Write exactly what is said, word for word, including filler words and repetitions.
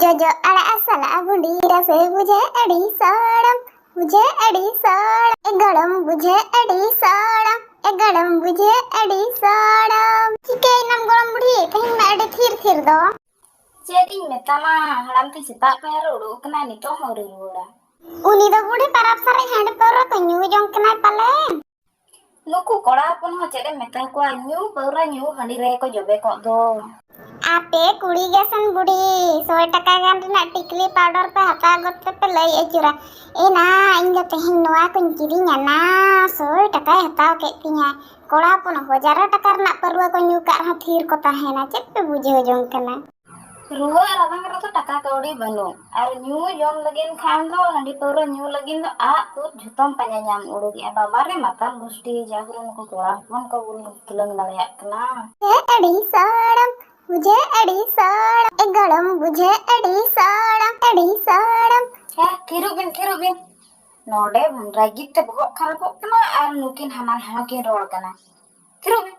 ᱡᱚᱡᱚ ᱟᱲᱟᱜ ᱥᱟᱞᱟᱜ ᱵᱷᱩᱸᱰᱤ ᱨᱟᱥᱮ ᱵᱩᱡᱷᱟᱹᱜ ᱟᱹᱰᱤ ᱥᱚᱲᱚᱢ, ᱵᱩᱡᱷᱟᱹᱜ ᱟᱹᱰᱤ ᱥᱚᱲᱚᱢ, ᱮ ᱜᱚᱲᱚᱢ ᱵᱩᱡᱷᱟᱹᱜ ᱟᱹᱰᱤ ᱥᱚᱲᱚᱢ, ᱮ ᱜᱚᱲᱚᱢ ᱵᱩᱡᱷᱟᱹᱜ ᱟᱹᱰᱤ ᱥᱚᱲᱚᱢ᱾ ᱪᱤᱠᱟᱹᱭᱮᱱᱟᱢ ᱜᱚᱲᱚᱢ ᱵᱩᱰᱷᱤ, ᱛᱮᱦᱮᱧ ᱢᱟ ᱟᱹᱰᱤ ᱛᱷᱤᱨ ᱛᱷᱤᱨ ᱫᱚ? ᱪᱮᱫ ᱤᱧ ᱢᱮᱛᱟᱢᱟ, ᱦᱟᱲᱟᱢ ᱛᱤᱧ ᱥᱮᱛᱟᱜ ᱯᱟᱭᱟᱨ ᱨᱮ ᱩᱰᱩᱠ ᱟᱠᱟᱱᱟ, ᱱᱤᱛᱚᱜ ᱦᱚᱸ ᱟᱹᱣᱨᱤ ᱨᱩᱣᱟᱹᱲᱟ᱾ ᱩᱱᱤ ᱫᱚ ᱵᱩᱰᱷᱤ ᱯᱟᱨᱟᱵᱽ ᱥᱟᱨᱮᱡ ᱦᱟᱺᱰᱤ ᱯᱟᱹᱣᱨᱟᱹ ᱠᱚ ᱧᱩ ᱡᱚᱝ ᱠᱟᱱᱟᱭ ᱯᱟᱞᱮ᱾ ᱱᱩᱠᱩ ᱠᱚᱲᱟ ᱦᱚᱯᱚᱱ ᱦᱚᱸ ᱪᱮᱫ ᱮᱢ ᱢᱮᱛᱟ ᱠᱚᱣᱟ, ᱧᱩ ᱯᱟᱹᱣᱨᱟᱹ ᱧᱩ ᱦᱟᱺᱰᱤ ᱨᱮᱜᱮ ᱠᱚ ᱡᱚᱵᱮ ᱠᱚᱜ ᱫᱚ᱾ ᱟᱯᱮ ᱠᱩᱲᱤ ᱜᱮᱥᱮᱱ ᱵᱩᱰᱷᱤ, ᱥᱚᱭ ᱴᱟᱠᱟ ᱜᱟᱱ ᱨᱮᱱᱟᱜ ᱴᱤᱠᱞᱤ ᱯᱟᱣᱰᱟᱨ ᱯᱮ ᱦᱟᱛᱟᱣ ᱜᱚᱫ ᱛᱮᱯᱮ ᱞᱟᱹᱭ ᱟᱹᱪᱩᱨᱟ, ᱮᱱᱟ ᱤᱧ ᱫᱚ ᱛᱮᱦᱮᱧ ᱱᱚᱣᱟ ᱠᱚᱧ ᱠᱤᱨᱤᱧᱟ ᱱᱟ, ᱥᱚᱭ ᱴᱟᱠᱟᱭ ᱦᱟᱛᱟᱣ ᱠᱮᱫ ᱛᱤᱧᱟᱹ᱾ ᱠᱚᱲᱟ ᱦᱚᱯᱚᱱ ᱦᱟᱡᱟᱨ ᱴᱟᱠᱟ ᱨᱮᱱᱟᱜ ᱯᱟᱹᱨᱣᱟᱹ ᱠᱚ ᱧᱩ ᱠᱟᱜ ᱨᱮᱦᱚᱸ ᱛᱷᱤᱨ ᱠᱚ ᱛᱟᱦᱮᱱᱟ, ᱪᱮᱫ ᱯᱮ ᱵᱩᱡᱷᱟᱹᱣ ᱡᱚᱝ ᱠᱟᱱᱟ? ᱨᱩᱣᱟᱹ ᱨᱟᱵᱟᱝ ᱨᱮᱫᱚ ᱴᱟᱠᱟ ᱠᱟᱹᱣᱰᱤ ᱵᱟᱹᱱᱩᱜ, ᱟᱨ ᱧᱩ ᱡᱚᱢ ᱞᱟᱹᱜᱤᱫ ᱠᱷᱟᱱ ᱫᱚ ᱦᱟᱺᱰᱤ ᱯᱟᱹᱣᱨᱟᱹ ᱧᱩ ᱞᱟᱹᱜᱤᱫ ᱫᱚ ᱟᱜ ᱛᱩᱫ ᱡᱷᱚᱛᱚᱢ ᱯᱟᱸᱡᱟ ᱧᱟᱢ ᱩᱰᱩᱠᱮᱜᱼᱟ᱾ ᱵᱟᱵᱟ ᱨᱮ ᱢᱟᱛᱟᱞ ᱜᱩᱥᱴᱤ, ᱡᱟ ᱵᱚᱞᱮ ᱱᱩᱠᱩ ᱠᱚᱲᱟ ᱦᱚᱯᱚᱱ ᱠᱚ ᱵᱚᱱ ᱛᱩᱞᱟᱹᱢ ᱫᱟᱲᱮᱭᱟᱜ ᱠᱟᱱᱟ᱾ ᱦᱮᱸ, ᱟᱹᱰᱤ ᱥᱟᱲᱟᱢ ᱵᱩᱡᱷᱟᱹᱜ, ᱟᱹᱰᱤ ᱥᱟᱲᱟᱢ, ᱮ ᱜᱚᱲᱚᱢ ᱵᱩᱡᱷᱟᱹᱜ, ᱟᱹᱰᱤ ᱥᱟᱲᱟᱢ, ᱟᱹᱰᱤ ᱥᱟᱲᱟᱢ᱾ ᱦᱮᱸ, ᱛᱷᱤᱨᱚᱜ ᱵᱤᱱ, ᱛᱷᱤᱨᱚᱜ ᱵᱤᱱ᱾ ᱱᱚᱰᱮ ᱨᱟᱹᱜᱤ ᱛᱮ ᱵᱚᱦᱚᱜ ᱠᱷᱟᱨᱟᱯᱚᱜ ᱠᱟᱱᱟ ᱟᱨ ᱱᱩᱠᱤᱱ ᱦᱟᱱᱟ ᱱᱟᱣᱟ ᱠᱤᱱ ᱨᱚᱲ ᱠᱟᱱᱟ᱾ ᱛᱷᱤᱨᱚᱜ ᱵᱤᱱ᱾